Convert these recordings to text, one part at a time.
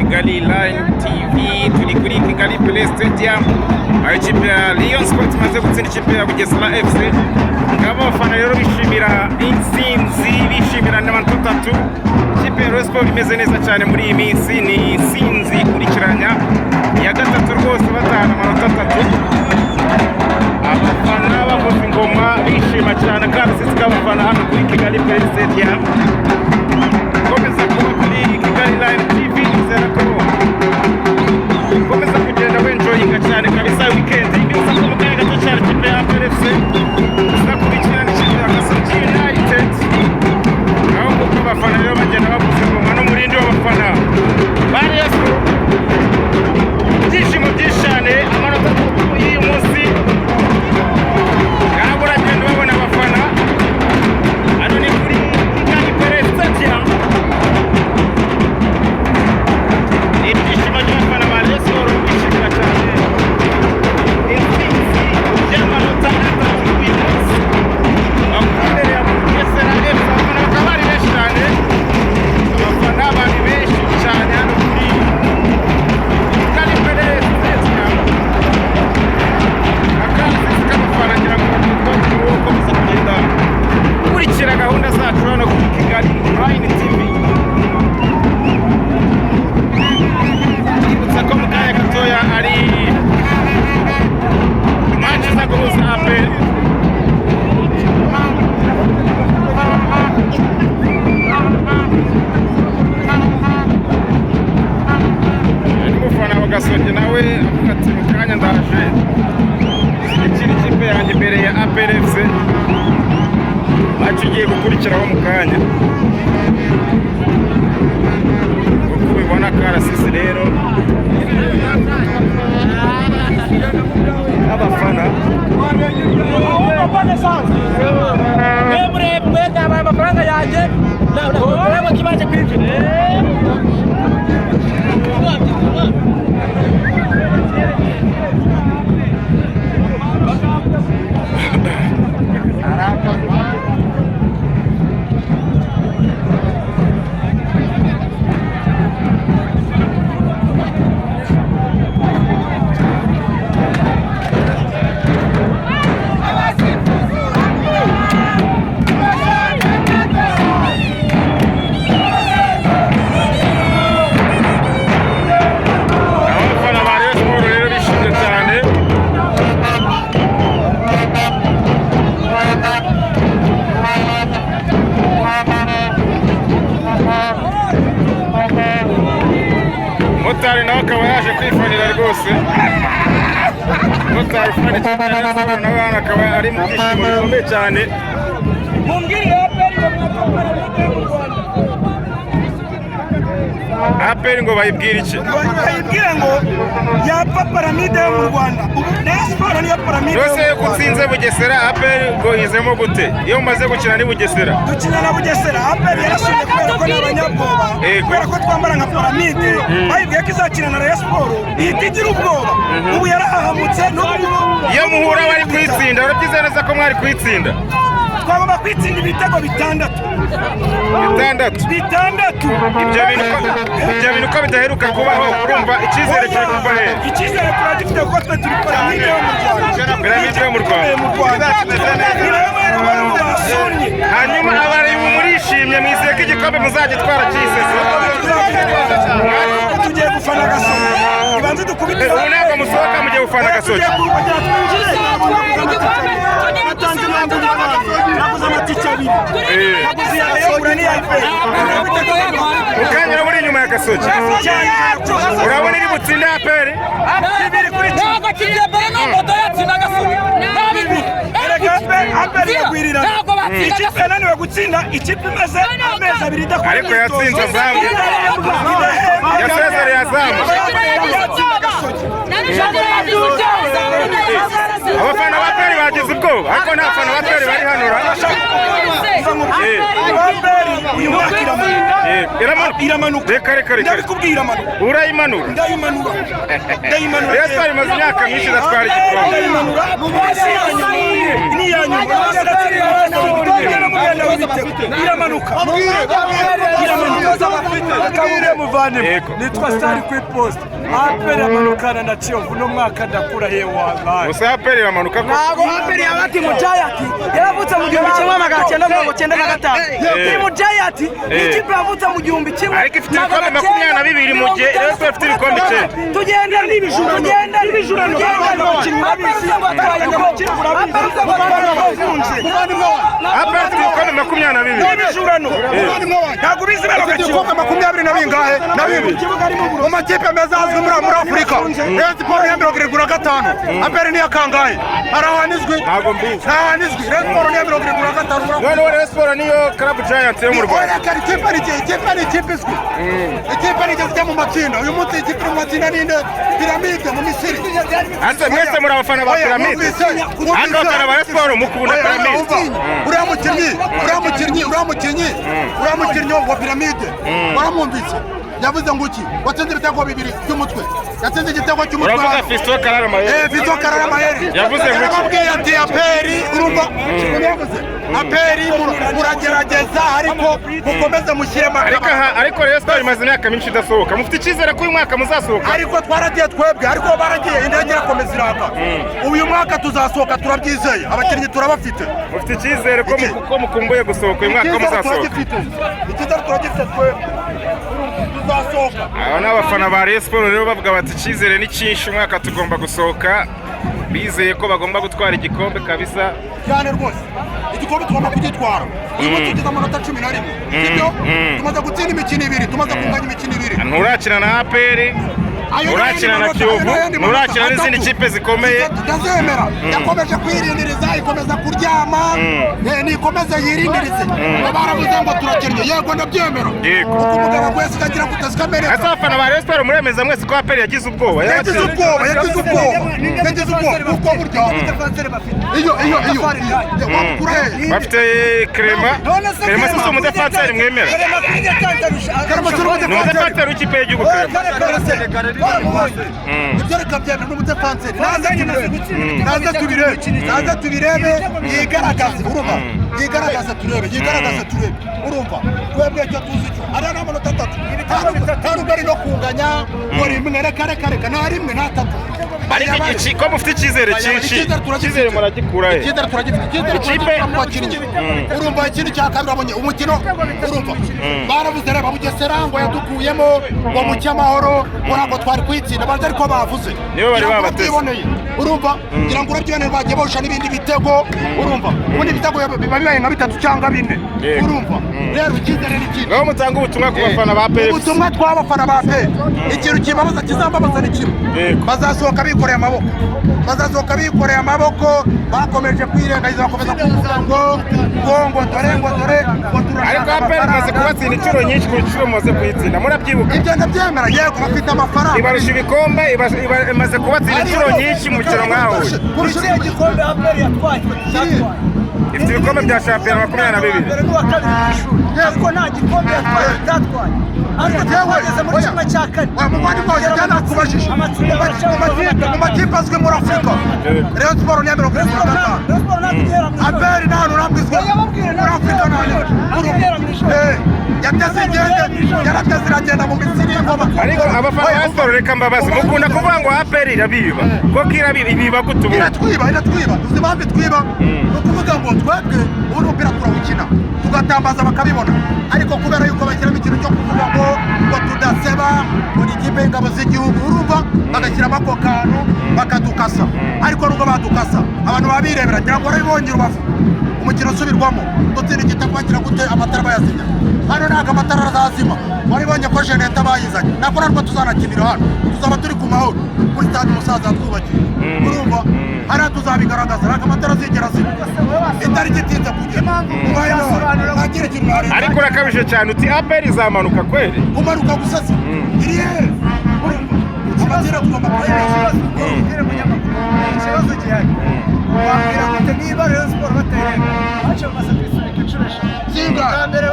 Kigali Line TV. Turi kuri Kigali Pele Stadium, aho ikipe ya Rayon Sports imaze gutsinda ikipe ya Bugesera FC. Ngabo abafana rero bishimira intsinzi, bishimira n'amanota atatu. Ikipe ya Rayon Sports imeze neza cyane muri iyi minsi, ni intsinzi ikurikiranya iya gatatu rwose, batahana amanota atatu. Abafana bavuza ingoma, bishima cyane. Akarasisi k'abafana hano kuri Kigali Pele Stadium. Komeza kuba kuri Kigali Line TV. Nizera ko ukomeza kugenda wenjoyinga cyane kabisa weekend. Iminsi mu kanya gato cyane, ikipe ya APR FC iza kubikina n'ikipe ya Gasogi United. Aho kuko abafana rero bagenda bavuza ingoma n'umurindi w'abafana ba Rayon Sports, ibyishimo byinshi cyane. Amanota atatu y'uyu munsi ntabwo uragenda ubabona abafana. Hano ni kuri Kigali Pele Stadium. Ni ibyishimo by'abafana ba Rayon Sports, bishimira cyane intsinzi y'amanota atatu uyu munsi imbere ya Bugesera FC. Abafana bakaba bari benshi cyane, abafana bari benshi cyane hano kuri Kigali Pele Stadium. Akarasisi k'abafana, ngira ngo ukomeza kugenda ukurikira gahunda zacu hano kuri Kigali Line TV. Ibutsa ko mu kanya gatoya ari match iza guhuza APR. N'umufana wa Gasogi nawe avuga ati: "Mu kanya ndaje ikina ikipe yanjye imbere ya APR FC." Match igiye gukurikiraho mu kanya, uko ubibona, karasisi rero n'abafana. Amafaranga yanjye ntabwo kibanje kwinjira. Abafana ba Rayon Sports rero bishimye cyane. Motari nawe akaba yaje kwifanira rwose. Motari ufana ikipe ya Rayon Sports nawe hano akaba ari mu byishimo bikomeye cyane. Mumbwire APR ngo mwatwara piramide yo mu Rwanda. APR ngo bayibwire iki? Bayibwire ngo yapfa piramide yo mu Rwanda. Ubu Rayon Sports niyo piramide yo Rwose mu iyo Rwanda. utsinze Bugesera, APR ngo yizemo gute iyo mumaze gukina ni Bugesera? Dukina na Bugesera, APR yarashinze kubera ko ni abanyabwoba. Yego. Kubera ko twambara nka piramide, bayibwiye ko izakina na Rayon Sports ihita igira ubwoba. Ubu yarahahamutse n'ubu ngubu. Iyo muhura bari kuyitsinda, urabyizeye neza ko mwari kuyitsinda? Twagomba kwitsinda ibitego bitandatu. Bitandatu? Bitandatu. Ibyo bintu ko bidaheruka kubaho, urumva icyizere kiri kuva hehe? Icyizere turagifite kuko twe turi piramide yo mu Rwanda. Piramide yo mu Rwanda. Mu Rwanda ni nayo mpamvu abantu basunnye. Hanyuma abareba, murishimye, mwizeye ko igikombe muzagitwara cy'iseso? Tugiye gufana Gasogi, ibanze dukubite. Ubu ntabwo musohoka, mugiye gufana Gasogi? Tugiye kugira twinjire. Natanze 50, naguze amatike abiri, naguze iya Rayon n'iya APR. Mu kanya uraba uri inyuma ya Gasogi, urabona iri butsinde APR? 2-1. Ntabwo kijyambere ntabwo yatsinda Gasogi. Erega APR iragwirira. Ntabwo batsinda. Ikipe yananiwe gutsinda ikipe imaze amezi 2 idakora Ariko imyitozo. yatsinze Azamu. Idahembwa. Yasezereye Azamu. Yatsinda Gasogi. Abafana ba APR bagize ubwoba, ariko nta bafana ba APR bari hano ra. APR uyu mwaka iramanura. Iramanuka. Iramanuka. Reka, reka, reka. Ndabikubwiye, iramanuka. Urayimanura? Ndayimanura, ndayimanura. Rayon Sport imaze imyaka myinshi idatwara igikombe. Ndayimanura. Si iya nyuma, ni iya nyuma. Iramanuka, iramanuka. Akabure muvandimwe. Yego. Nitwa Star ku iposita. APR amanukana na Kiyovu no mwaka, ndakura he wallahi. Gusa APR iramanuka ko? Ntabwo APR yaba team giant. Yaravutse mu 1995. Team giant ni ikipe yavutse mu 1000 Ariko ifite ibikombe 22, mu gihe Rayon Sport ifite ibikombe 9. Tugenda n'ibijurano, tugenda n'ibijurano, tugenda. APR ifite ibikombe 22. N'ibijurano, ntabwo ubizi bano. Ifite ibikombe makumyabiri na bingahe? Na bibiri. Mu makipe meza azwi muri Afurika, Rayon Sport ni iya 75, APR ni iya kangahe? Hari ahantu izwi? Ntabwo mbizi. Nta hantu izwi. Rayon Sport ni iya 75 muri Afurika. Noneho Rayon Sport niyo club giant yo mu Rwanda. Oya, kare, ikipe ni ikipe izwi, ikipe ni igeze ijya mu matsinda. Uyu munsi ikipe iri mu matsinda ni inde? Piramide mu Misiri. Ase mwese muri abafana ba Oya, Pyramide? mwumvise. Ariko abafana ba Rayon Sport mukunda Oya, Pyramide. umva, uriya mukinnyi wa Piramide waramwumvise, yavuze ngo iki? Watsinze ibitego bibiri by'umutwe, yatsinze igitego cy'umutwe Uravuga hano. Fiston Karara Mayeri? Eh, Fiston Karara Mayeri. Yavuze ngo iki? Yarababwiye ati APR, urumva ukuntu yavuze, APR muragerageza ariko mukomeze mushyiremo Ariko aha, ariko Rayon Sport imaze imyaka myinshi idasohoka. Mufite icyizere ko uyu mwaka muzasohoka? Ariko twaragiye twebwe, ariko baragiye, indege irakomeza iraka. Uyu mwaka tuzasohoka, turabyizeye, abakinnyi turabafite. Mufite icyizere ko Iki? ko mukumbuye gusohoka uyu mwaka, ko Icyizere muzasohoka? turagifite, icyizere turagifite twebwe, tuzasohoka. Aba ni abafana ba Rayon Sport rero, bavuga bati icyizere ni cyinshi, umwaka tugomba gusohoka, bizeye ko bagomba gutwara igikombe kabisa. Cyane rwose, igikombe tugomba kugitwara. Uyu munsi tugize amanota 11, sibyo? Tumaze gutsinda imikino ibiri, tumaze kunganya imikino ibiri. Nturakina na APR, Ayo nturakina n'ayandi na manota, Kiyovu, ayo n'ayandi manota nturakina n'izindi atatu. kipe zikomeye. Ndazemera. Yakomeje kwirindiriza, ikomeza kuryama. Nikomeze yirindirize. Ngo baravuze ngo turakennye, yego ndabyemera. Kuko umugabo wese utagira guteza kameneka. Ese abafana ba Rayon Sport muremeza mwese ko APR yagize ubwoba? Yagize ubwoba, yagize ubwoba, yagize ubwoba, kuko burya iyo wabukura he? Bafite Clement. Clement si umudefanseri mwemera? Karama si Ni umudefanseri. umudefanseri w'ikipe y'igihugu, Clement. Ibyo reka byemera, ni umudefanseri. Naze tubirebe, naze tubirebe, naze tubirebe, yigaragaze, urumva? Yigaragaze turebe, yigaragaze turebe, urumva? Twebwe icyo tuzi cyo ariya ni amanota atatu. Nta nubwo ari no kunganya ngo rimwe, reka reka reka, nta rimwe, nta atatu. Ariko ko mufite icyizere cyinshi, Icyizere turagifite. icyizere muragikura he? Icyizere turagifite, icyizere turagifite mu bakinnyi, urumva? Ikindi cya kabiri, abonye umukino, urumva, baravuze, reba Bugesera ngo yadukuyemo ngo muke amahoro, ngo ntabwo twari kuyitsinda baje, ariko bavuze Nibo bari Ngira ngo babateze. urabyiboneye, urumva? Ngira ngo urabyiboneye, bagiye bahusha n'ibindi bitego, urumva? Ubundi ibitego biba bibaye nka bitatu cyangwa bine. Urumva rero, icyizere ni cyinshi. Ngaho mutange ubutumwa ku bafana ba APR. Ubutumwa tw'abafana ba APR, ikintu kibabaza, kizambabaza ni kimwe: bazasohoka bikoreye amaboko, bazasohoka bikoreye amaboko. Bakomeje kwirengagiza, bakomeza kuvuga ngo dore, ngo dore, ngo Ariko turashaka APR imaze amafaranga. kubatsinda inshuro nyinshi ku nshuro mumaze kuyitsinda, murabyibuka? Ibyo ndabyemera, yego, bafite amafaranga. Ibarusha ibikombe, imaze kubatsinda inshuro nyinshi mu mukino mwahuye. Kurusha Ikihe gikombe APR yatwaye? Ifite ibikombe bya shampiyona 22. Mbere n'uwa kabiri mu ishuri, ariko nta gikombe yatwaye itatwaye, ariko twageze muri 1/4. Wa muvandimwe wanjye, cyane nakubajije Amatsinda mu makipe azwi muri Afurika, Rayon Sport ni iya 75. Rayon Sport ntabwo igera mu ishuri. APR nta hantu ntabwo izwi muri Afurika, nta hantu. Yateze igende, yarateze iragenda mu Misiri ingoma. Ariko abafana ba Rayon Sport, reka mbabaze, mukunda kuvuga ngo APR irabiba, koko irabiba? Ibiba gute ubu? Iratwiba, iratwiba. Uzi impamvu itwiba? Ni ukuvuga ngo twebwe ubu umupira turawukina tugatambaza bakabibona, ariko kubera yuko bashyiramo ikintu cyo kuvuga ngo tudaseba, ngo ni ikipe y'ingabo z'igihugu, urumva, bagashyiramo ako kantu bakadukasa. Ariko nubwo badukasa, abantu baba birebera. Ngira ngo warabibonye Rubavu, umukino usubirwamo dutsinda igitego, bagira gute, amatara bayazimya. Hano ntabwo amatara azazima, waribonye ko generator bayizanye. Ntabwo natwe tuzanakinira hano, tuzaba turi ku mahoro kuri stade umusaza yatwubakiye, urumva? Hariya tuzabigaragaza, ntabwo amatara azigera azima itariki itinze kugera. Ntagira ikintu mwareba. Ariko urakabije cyane, uti APR izamanuka kweri? Kumanuka gusa se iri hehe? Urumva, amatara tugomba kuyemeza. Ubwire munyamakuru ikibazo gihari. Wabwira gute niba Rayon Sport batayireba? Baciye bamaze kuyisubika inshuro eshatu. Zingahe? Bwa mbere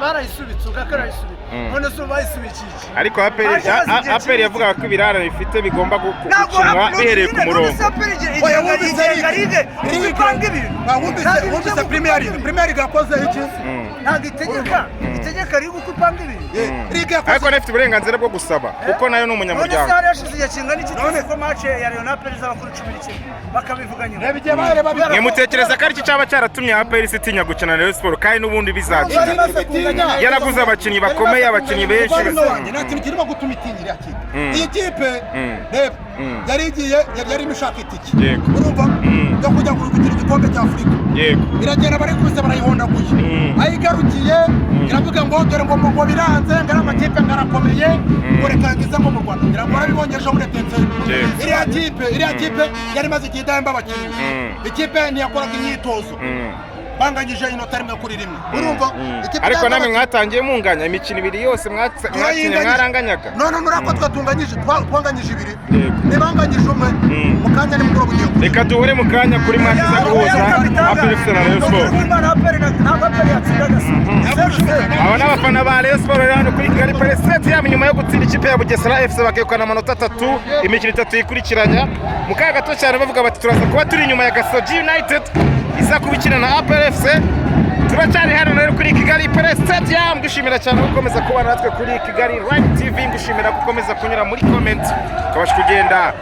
Barayisubitse, ugakora arayisubitse. None se ubu bayisubikiye iki? Ariko APR Haje haza igihe APR kinini. yavugaga ko ibirarane bifite bigomba Ntabwo gukinwa bihereye ku murongo. Oya, wumvise igenga Ligue. ligue Ligue. ipanga ibintu. Ah, wumvise Ntabwo wumvise ibyo Premier League, Premier League yakoze iki? Ntabwo itegeka ligue uko ipanga ibintu. Ligue yakoze Ariko anafite uburenganzira bwo gusaba kuko nayo ni None se umunyamuryango. hari hashize igihe kingana iki tuzi ko match ya Rayon na APR izaba kuri 11, bakabivuga nyuma? Reba igihe bareba. Mwe mutekereza ko aricyo cyaba cyaratumye APR itinya gukina na Rayon Sport kandi n'ubundi bizakina? Yaraguze abakinnyi bakomeye, abakinnyi benshi. Umuvandimwe wanjye, nta kintu kirimo gutuma itinya iriya kipe. Iyi kipe, reba, yari igiye, yari yarimo ishaka itike, urumva, yo kujya gukina igikombe cya Afurika. Iragenda, barikubise, barayihondaguye. Ayigarukiye iravuga ngo dore ngo biranze, ngo ari amakipe ngo arakomeye, ngo reka ngize ngo mu Rwanda, ngira ngo warabibonye ejo muri Etincelles. Iriya kipe yari imaze igihe idahemba abakinnyi. Ikipe ntiyakoraga imyitozo. Banganyije inota 1-1, urumva? Ikipe Ariko idahemba namwe abakinnyi. Mwatangiye munganya imikino ibiri yose, mwakinye Turayinganyije. mwaranganyaga. None nurako twatunganyije, twanganyije ibiri, Yego. ntibanganyije umwe. Mu kanya nimugoroba ugiye kureba. Reka duhure mu kanya kuri match iza guhuza APR FC na Rayon Sport. Imana, APR ntabwo APR yatsinda Gasogi 0-0. Aba ni abafana ba Rayon Sport rero hano kuri Kigali Pele Stadium nyuma yo gutsinda ikipe ya Bugesera FC, bakegukana amanota atatu imikino itatu yikurikiranya. Mu kanya gato cyane bavuga bati turaza kuba turi inyuma ya Gasogi United iza kuba ikina na APR FC. Turacyari hano rero kuri Kigali Pele Stadium. Gushimira cyane gukomeza kubana natwe kuri Kigali Live TV, ngushimira gukomeza kunyura muri comment ukabasha kugenda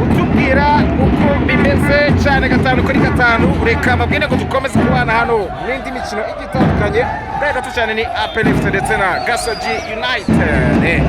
utubwira uko bimeze cyane gatanu kuri gatanu. Reka mbabwire ngo dukomeze kubana hano n'indi mikino igiye itandukanye. Kanya gato cyane ni APR FC ndetse na Gasogi United.